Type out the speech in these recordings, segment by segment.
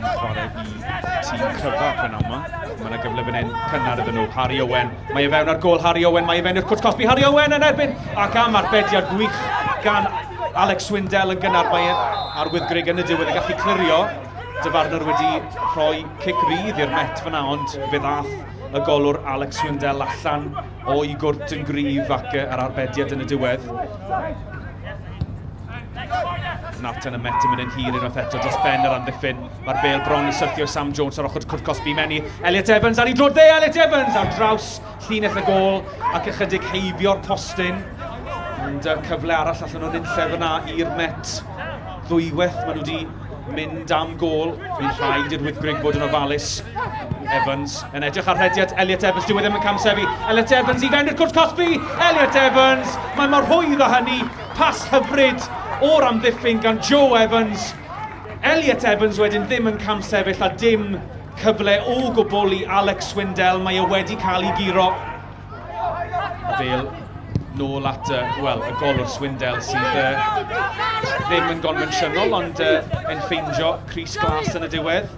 yn chwarae i tîm cryfa prynhawn yma. Mae yna gyfle fan hyn cynnar iddyn nhw. Harry Owen, mae e fewn ar gol Harry Owen, mae e fewn i'r cwrt cosbi. Harry Owen yn erbyn ac am arbediad gwych gan Alex Swindell yn gynnar. Mae e ar Wyddgrug yn y diwedd yn gallu clirio. Dyfarnwr wedi rhoi cic rydd i'r Met fyna, ond fe ddath y golwr Alex Swindell allan o'i gwrt yn gryf ac yr arbediad yn y diwedd. Nathan y Met yn mynd yn hir unwaith eto dros ben yr amddiffyn. Mae'r bel bron yn syrthio Sam Jones ar ochr cwrt cosbi mewn i Elliot Evans ar ei droed dde. Elliot Evans ar draws llinell y gôl ac ychydig heibio'r postyn. Ond cyfle arall allan o'n unlle fyna i'r Met. Ddwywaith maen nhw wedi mynd am gôl. Mae'n rhaid i'r Wyddgrug fod yn ofalus. Evans yn edrych ar rhediad Elliot Evans. Dyw e ddim yn camsefu. Elliot Evans i fewn i'r cwrt cosbi. Elliot Evans! Mae mor rhwydd â hynny. Pas hyfryd o'r amddiffyn gan Joe Evans. Elliot Evans wedyn ddim yn camsefyll a dim cyfle o gwbl i Alex Swindell. Mae e wedi cael ei guro. Y bêl nôl at uh, well, y golwr Swindell sydd uh, ddim yn gonfensiynol ond uh, yn ffeindio Chris Glass yn y diwedd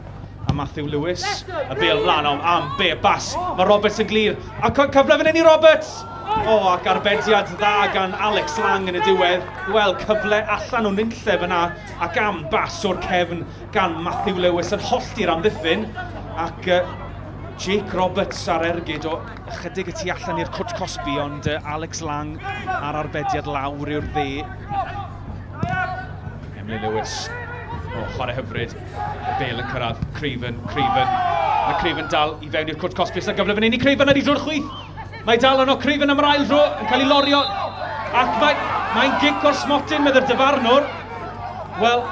a Matthew Lewis. Y bêl mlaen am, am be bas. Mae Roberts yn glir. A cyfle fan hyn i Roberts! O, oh, ac arbediad dda gan Alex Lang yn y diwedd. Wel, cyfle allan o'n nunlle fyna ac am bas o'r cefn gan Matthew Lewis yn hollti'r amddiffyn. Ac uh, Jake Roberts ar ergyd o ychydig y tu allan i'r cwrt cosbi, ond Alex Lang ar arbediad lawr i'r dde. Emily Lewis, o, chwarae hyfryd. Y bel yn cyrraedd Craven, Craven. Mae Craven dal i fewn i'r cwrt cosbi, sy'n gyfle fan hyn i Craven ar ei dro'r chwith. Mae dal yno, Craven am yr ail dro, yn cael ei lorio. Ac mae'n mae gic o'r smotyn, meddy'r dyfarnwr. Wel,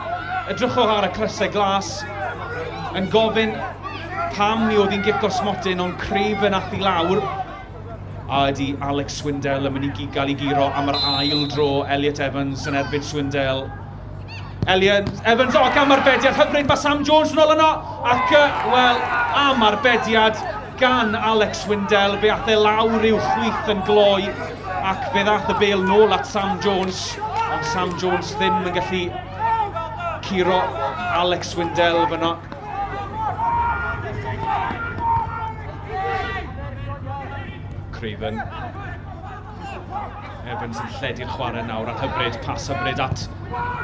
edrychwch ar y crysau glas, yn gofyn pam mi oedd hi'n gic o'r smotyn, ond Craven ath i lawr. A ydy Alex Swindell yn mynd i gael ei guro am yr ail dro, Elliot Evans yn erbyn Swindell. Elliot Evans, o, ac am arbediad hyfryd, mae Sam Jones yn ôl yno, ac, wel, am arbediad gan Alex Swindell, fe ath e lawr i'w chwith yn gloi, ac fe ddath y bêl nôl at Sam Jones, ond Sam Jones ddim yn gallu curo Alex Swindell fyno. Craven. Evans yn lledu'r chwarae nawr a hyfryd, pas hyfryd at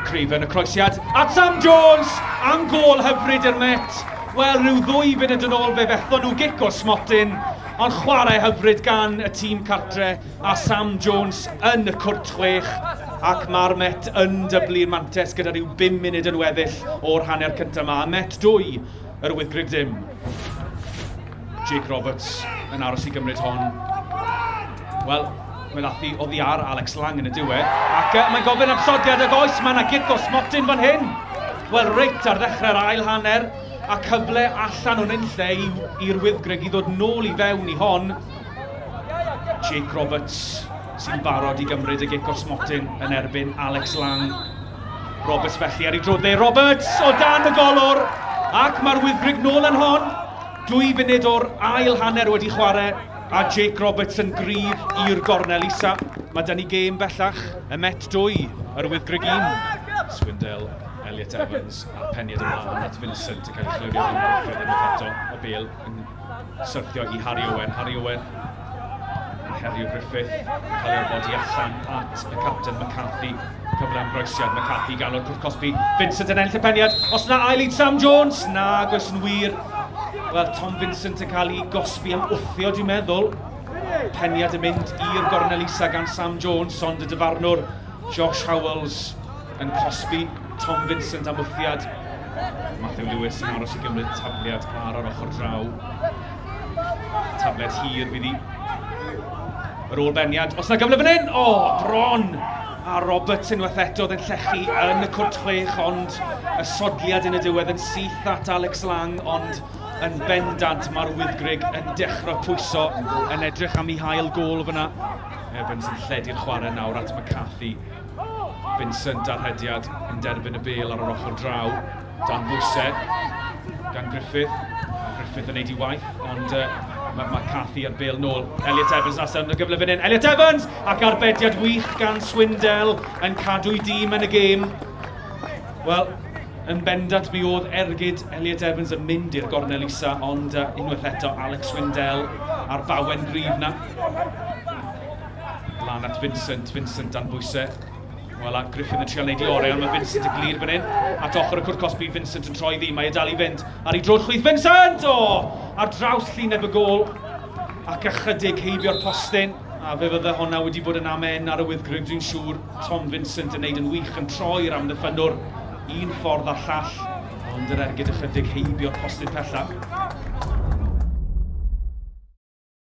Craven, y croesiad at Sam Jones! Am gôl hyfryd i'r Met. Wel, rhyw ddwy funud yn ôl fe fethon nhw gic o'r smotyn, ond chwarae hyfryd gan y tîm cartre a Sam Jones yn y cwrt chwech ac mae'r Met yn dyblu'r mantes gyda rhyw 5 munud yn weddill o'r hanner cyntaf yma. A Met 2, yr Wyddgrug dim. Jake Roberts yn aros i gymryd hon. Wel, mae ddath hi oddi ar Alex Lang yn y diwedd. Ac uh, mae'n gofyn am sodiad ag oes, mae yna gic o smotyn fan hyn. Wel, reit ar ddechrau'r ail hanner, a cyfle allan o'n unlle i'r Wyddgrug i ddod nôl i fewn i hon. Jake Roberts sy'n barod i gymryd y gic o'r smotyn yn erbyn Alex Lang. Roberts felly ar ei dro dde. Roberts o dan y golwr! Ac mae'r Wyddgrug nôl yn hon. Dwy funud o'r ail hanner wedi chwarae a Jake Roberts yn gryf i'r gornel isa. Mae da ni gêm bellach, y Met 2, yr Wyddgrug 1. Swindell, Elliot Evans a'r peniad ymlaen at Vincent yn cael ei chlirio gan Griffith unwaith eto. Y bêl yn syrthio i Harry Owen. Harry Owen yn herio Griffith, yn cael ei orfodi allan at y capten McCarthy. Cyfle am groesiad, McCarthy ganol cwrt cosbi. Vincent yn ennill y peniad. Os na ail i Sam Jones, na, gos yn wir. Wel, Tom Vincent yn cael ei gosbi am wthio, dwi'n meddwl. Peniad yn mynd i'r gornel isa gan Sam Jones, ond y dyfarnwr Josh Howells yn cosbi Tom Vincent am wthiad. Matthew Lewis yn aros i gymryd tafliad ar yr ochr draw. Tafliad hir fydd hi. Yr ôl beniad. Os na gyfle fan hyn! O, oh, bron! A Roberts unwaith eto oedd yn llechu yn y cwrt chwech, ond y sodliad yn y diwedd yn syth at Alex Lang, ond yn bendant mae'r Wyddgrug yn dechrau pwyso, yn edrych am ei hail gôl fyna. Evans yn lledu'r chwarae nawr at McCarthy. Vincent ar rhediad yn derbyn y bêl ar yr ochr draw, dan bwysau gan Griffith. Mae Griffith yn neud i waith, ond uh, mae, mae Cathy ar bêl nôl. Elliot Evans nesaf yn y gyfle fan hyn. Elliot Evans! Ac arbediad wych gan Swindell yn cadw'i dîm yn y gêm. Wel, Yn bendant mi oedd ergyd Elliot Evans yn mynd i'r gornel isa, ond uh, unwaith eto Alex Swindell a'r bawen gryf na. Lan at Vincent, Vincent dan bwysau. Wel, a Griffin yn trial neud i orau, ond mae Vincent yn glir fan hyn. At ochr y cwrt cosbi, Vincent yn troi ddi, mae e dal i fynd. Ar ei drod chwith, Vincent! O! Ar draws llineb y gôl, ac ychydig heibio'r postyn. A fe fydde honna wedi bod yn amen ar y wyddgrug, dwi'n siŵr. Tom Vincent yn neud yn wych yn troi'r amddiffynnwr un ffordd a'r llall, ond yr ergyd ychydig heibio'r postyn pellaf.